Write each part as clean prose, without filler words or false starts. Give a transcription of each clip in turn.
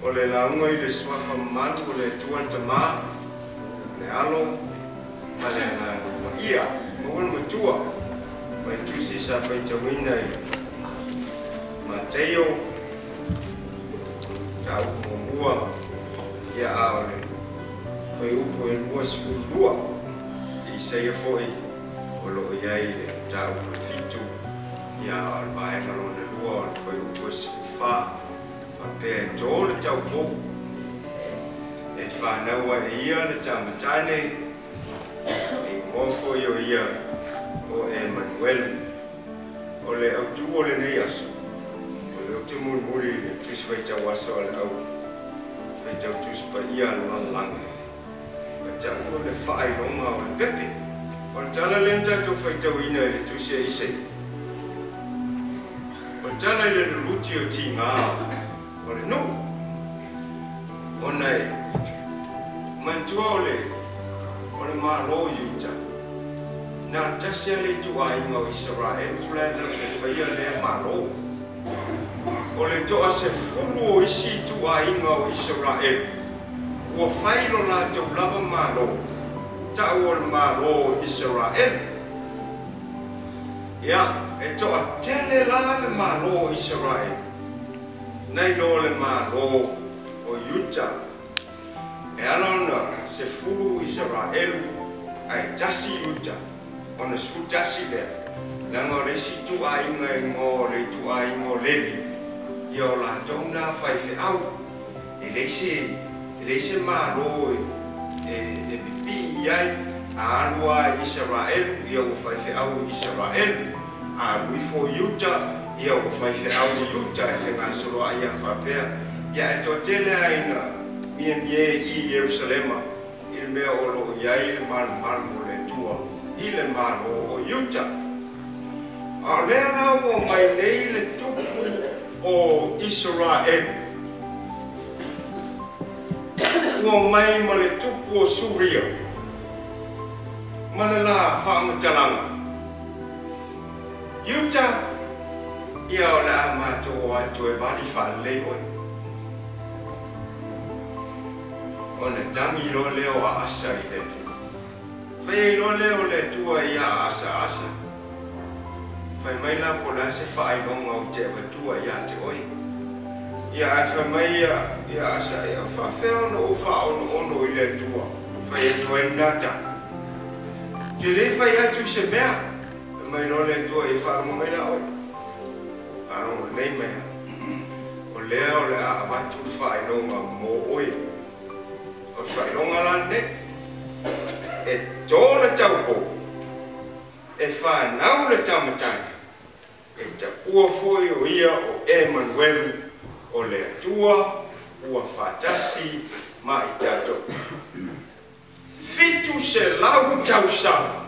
O le lauga i le suafa mamalu o le Atua le Tamā, le Alo ma le Agaga Paia. Maua le Matua mai le Tusi sa faitauina i Mataio, mataupu muamua, ia a o le fuaiupu e 22. I Isaia foi o lo o i ai le mataupu e 7, ia a o le vaega lona lua o le fuaiupu e 14. Faapea e tō le taupou, e fanau ai e ia le tama tane, e igoa foi o ia o Emanuelu. O le autū o lenei aso, o le ou te mulimuli i le Tusi Faitau Aso a le Au Faitau Tusi Paia a le Lalolagi, ua ta'u o le faailoga o le pepe. O le tala lea na tatou faitauina i le Tusi a Isaia, o le tala i le luluti o tigā o le nuu, ona e manatua o le Malo o Iuta, na o le tasi lava le ituaiga o Isaraelu la e latou te faia lea Malo. O le 10 o isi ituaiga o Isaraelu ua fai lo latou lava Malo, ta'u o le Malo o Isaraelu. Ia e toatele la le Malo o Isaraelu nai lo le Malo o Iuta. E ala ona 10 Isaraelu ae 1 Iuta, ona 11 lea, leaga o le isi ituaiga e igoa o le ituaiga o Levi, ia o latou na faifeau, e leai se Malo e pipii i ai. A alu lava i Isaraelu, ia ua faifeau i Isaraelu. A alu ifo i Iuta, ia ua faifeau i Iuta, e fegasoloai a faapea. Ia e toatele lava ina miemie i Ierusalema i le mea o lo o i ai le malumalu o le Atua i le Malo o Iuta. A o lea la ua mai nei le tupu o Isaraelu, ua mai ma le tupu o Suria ma le la faamatalaga. Iuta, ia o le a matou o atu e vali faalelei oe. Ona tagi loa lea o Aasa i le Atua. Fai ai loa lea o le Atua iā Asa, Asa, fai mai la po o le a se faailoga ou te avatua iā te oe. Ia ae fai mai ia Asa, ia faafefea ona ou faaonoono i le Atua? Fai atu ai lena tala. Te lē fai atu i se mea. Fai mai loa le Atua, ia faalogo mai la oe. Faalogo lelei mai lava. O lea o le a avatu le faailoga mo oe. O le faailoga la lenei. E tō le taupou, e fanau le tama tane, e taua foi o ia o Emanuelu, o le Atua ua faatasi ma i tatou. 700 tausaga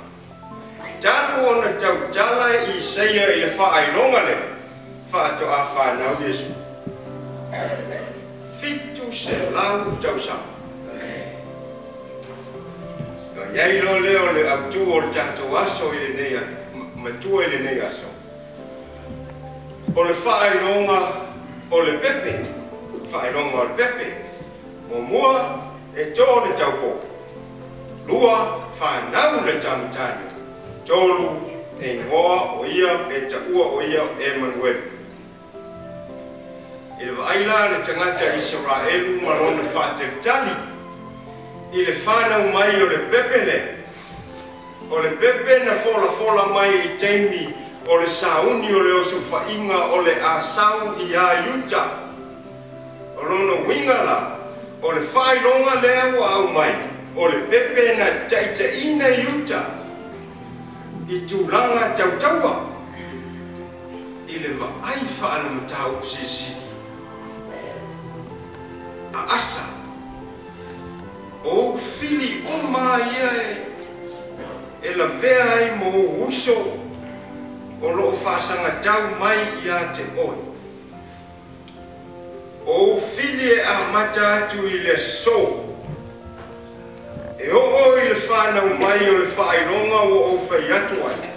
talu ona tautala Isaia i le faailoga lea, faatoa fanau Iesu. 700 tausaga. Na i ai loa lea o le autū o le tatou aso i lenei matua i lenei aso. O le faailoga o le pepe, faailoga o le pepe. Muamua, e tō le taupou. Lua, fanau le tama tane. Tolu, e igoa o ia e taua o ia o Emanuelu. I le vaai la le tagata Isaraelu ma lona faatalitali i le fanau mai o le pepe lea. O le pepe na folafola mai i taimi o le sauni o le osofaiga o le Asau iā Iuta. O lona uiga la, o le faailoga lea ua aumai, o le pepe na taitaiina Iuta i tulaga tautaua i le vaai faale-mataupu silisili. A Asa, o ou fili uma ia e lavea ai ma ou uso o lo o faasagatau mai iā te oe. O ou fili e amata atu i le aso e oo i le fanau mai o le faailoga ua ou fai atu ai,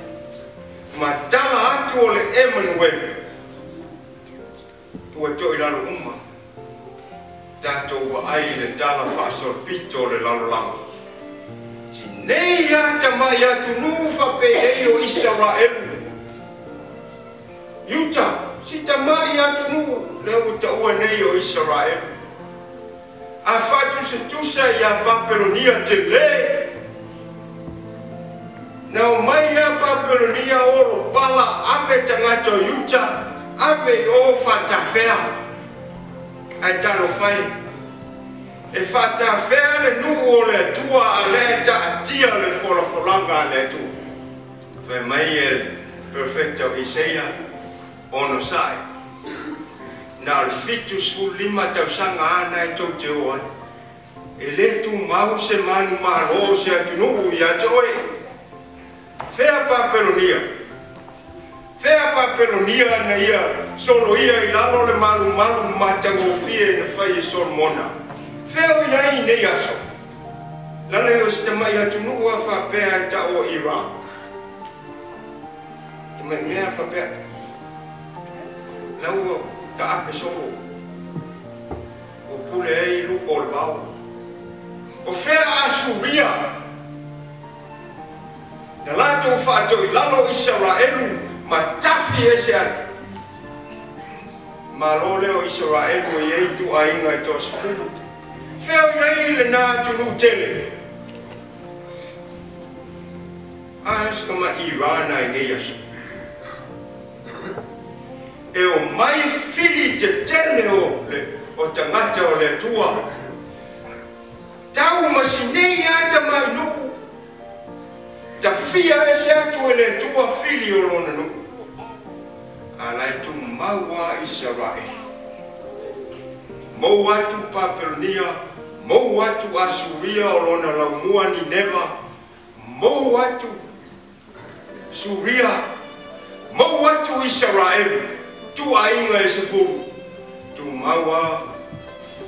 ma tala atu o le Emanuelu, ua toilalo uma. Tatou vaai i le tala faasolopito o le lalolagi. Si nei lava tamai atunuu faapenei o Isaraelu, Iuta, si tamai atunuu lea ua taua nei o Isaraelu, a faatusatusa ia Papelonia tele, na omai lava Papelonia olopala ave tagata o Iuta ave i o faatafea. Ae talofa e, e faatafea le nuu o le Atua a lea e taatia le folafolaga a le Atua. Fai mai e le perofeta o Isaia, Onosai, na o le 75 tausaga lava na e tou te o ai. E le tumau se manumalo o se atunuu ia te oe. Fea Papelonia? Fea Papelonia na ia soloia i lalo le malumalu matagofie na fai e Solomona? Fea o i ai i nei aso? Lala o se tamai atunuu a faapea e tau o Iraq. Tamai mea faapea. Lau ua taape solo. Ua pule ai lupa o le vao. O fea Asuria? Na latou faatoilalo Isaraelu ma tafi ese atu. Malo lea o Isaraelu e i ai ituaiga e toasefulu. Fea o i ai lena atunuu tele? A se tama Irana i nei aso. E omai fili tetele o le o tagata o le Atua. Tau ma si nei lava tamai nuu. Tafia ese atu e le Atua fili o lona nuu. A la e tumau lava Isaraelu. Mou atu Papelonia, mou atu Asuria o lona laumua Nineva, mou atu Suria, mou atu Isaraelu, ituaiga e sefulu, tumau lava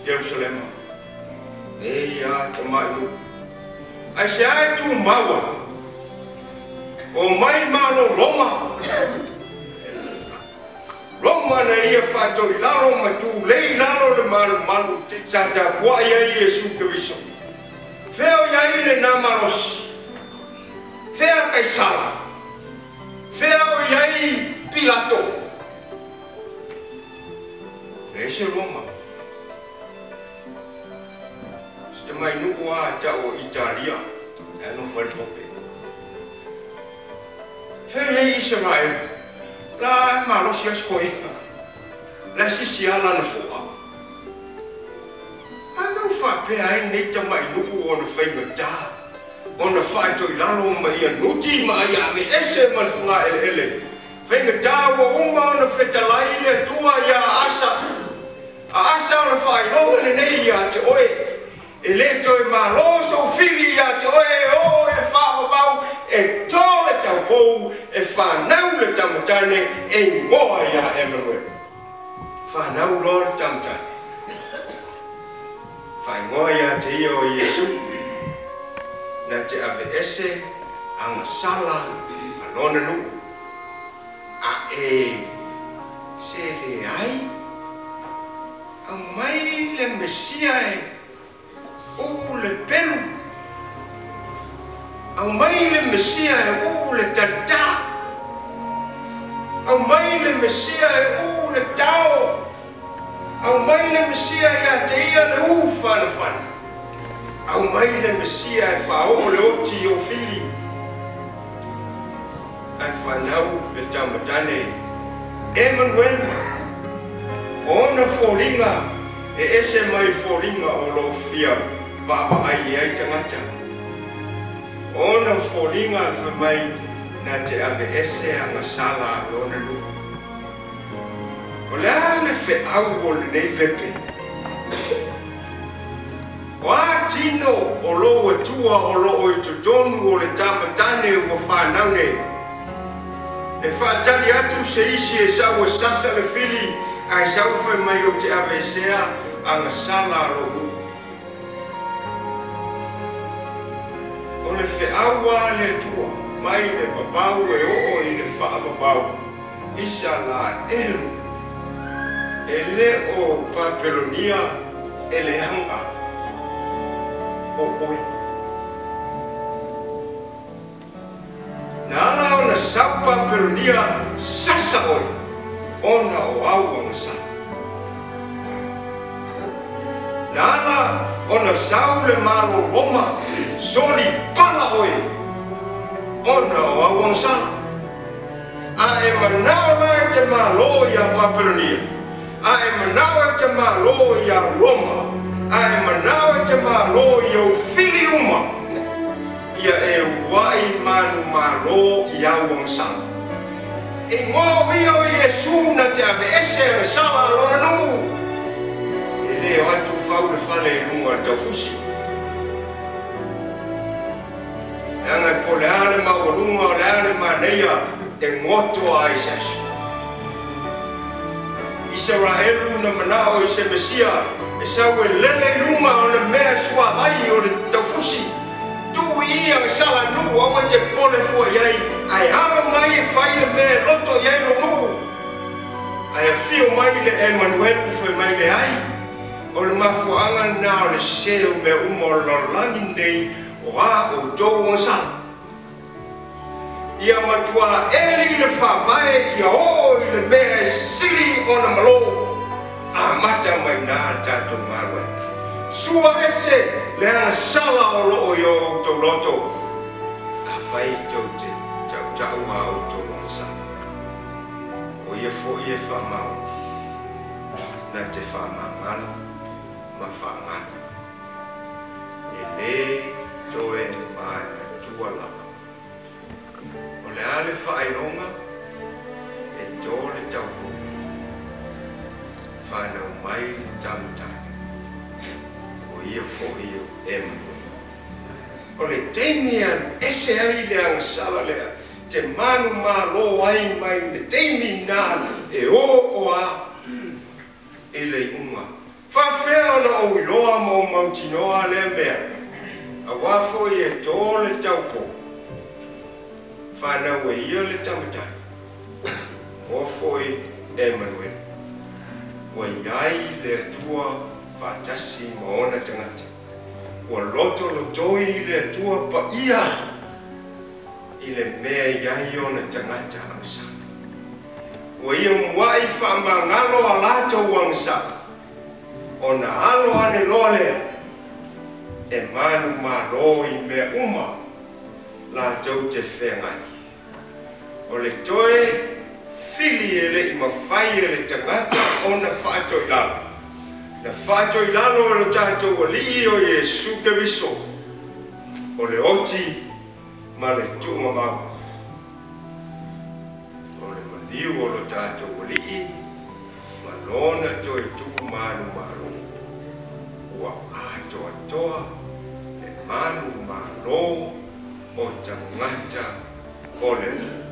Ierusalema. Nei lava tamai nuu. Aisea e tumau ai? Omai Malo Roma. Roma na ia faatoilalo ma tulei i lalo le malumalu sa tapuai ai Iesu Keriso. Fea o i ai lena malosi? Fea Kaisara? Fea o i ai Pilato? E ese Roma. Se tamai nuu lava e tau o Italia, ae nofo ai le Pope. Fea i ai Isaraelu? La e malosi lava si toeaina. La e sisi lava lana fua. A mea ua faapea ai lenei tamai nuu ona faigata ona faatoilalo ma ia nuti ma ia aveese ma le fogaeleele? Faigata ua uma ona fetalai le Atua ia Asa. A Asa o le faailoga lenei ia te oe. E le toe malo sou fili ia te oe e oo i le faavavau, e to le taupou, e fanau le tamatane, e igoa ia Emanuele. Fanau loa le tamatane, faaigoa ia te ia o Iesu, na te aveese agasala a lona nuu. A e se leai, aumai le Mesia e uu le pelu, aumai le Mesia e uu le talitā, aumai le Mesia e uu le tao, aumai le Mesia ia te ia le ufanafana, aumai le Mesia e faaoo le oti i ou fili. Ae fanau le taumatane Emanuele, o ona foliga e ese mai foliga o lo o fia vaavaai i ai tagata. O ona foliga fai mai na te aveese agasala a lona nuu. O le a le feau o lenei pepe? O a tino o lou Atua o lo o i totonu o le tamatane ua fanau nei? E faatali atu se isi e sau e sasa le fili ae sau fai mai ou te aveesea agasala a lou nuu. O le feau a le Atua mai le vavau e oo i le faavavau, Isaraelu, e le o Papelonia. E leaga o oe. Na ala ona sau Papelonia sasa oe ona o au agasala. Na ala ona sau le Malo Roma soli pala oe ona o au agasala. A e manao la e te malo ia Papelonia, a e manao e te malo ia Roma, a e manao e te malo ia ufili uma, ia e uai manu malo i au agasala. E ngoa ia o Iesu na te ave ese agasala lona nuu. E le o atu fau le fale i lunga le taufusi. E anga e po le ale maualunga o le ale maneia e ngoto a i se aso. Israelu na manao i se Mesia e sau e lele i lunga o le mea suavai o le taufusi. Tu ia e sala nuu aua te pole fua iai, ae alo mai e fai le mea e loto iai lo nuu. Ae afio mai le Emanuelu fai mai le ai, o le mafuaanga na o le se o mea uma o le lalolagi nei o a outou agasala. Ia matua eli le faavae ia oo i le mea e sili ona malo, amata mai na le tatou galuega. Sua ese le agasala o loo i o outou loto, afai tou te tautau a outou agasala. O ia foi e faamaoni, na te faamagalo ma faagalo. E lē toe manatua lava. O le a le faailoga e tō le taupou, whanau mai le tamatai, o ia foi o Emanuele. O le taimi alu ese ai le agasala lea, te manu malo ai mai le taimi na e o o a i le iuga. Faafea ona ou iloa ma ou mautinoa lea mea, auā foi e tō le taupou, whanau e ia le tamatai, o foi Emanuele. Ua iai le Atua faatasi ma ona tagata. Ua loto lotoi le Atua paia i le mea iai ona tagata agasala. Ua ia muai faamagalo a latou agasala, ona alo ane loa lea e manu malo i mea uma latou te feagai. O le toe fili e le'i mafai e le tagata ona faatoilalo. Na faatoilalo e lo tatou Alii o Iesu Keriso, o le oti ma le tuugamau. O le maliu o lo tatou Alii ma lona toe tuu manu malo. Ua atoatoa le manu malo o tagata o le Atua.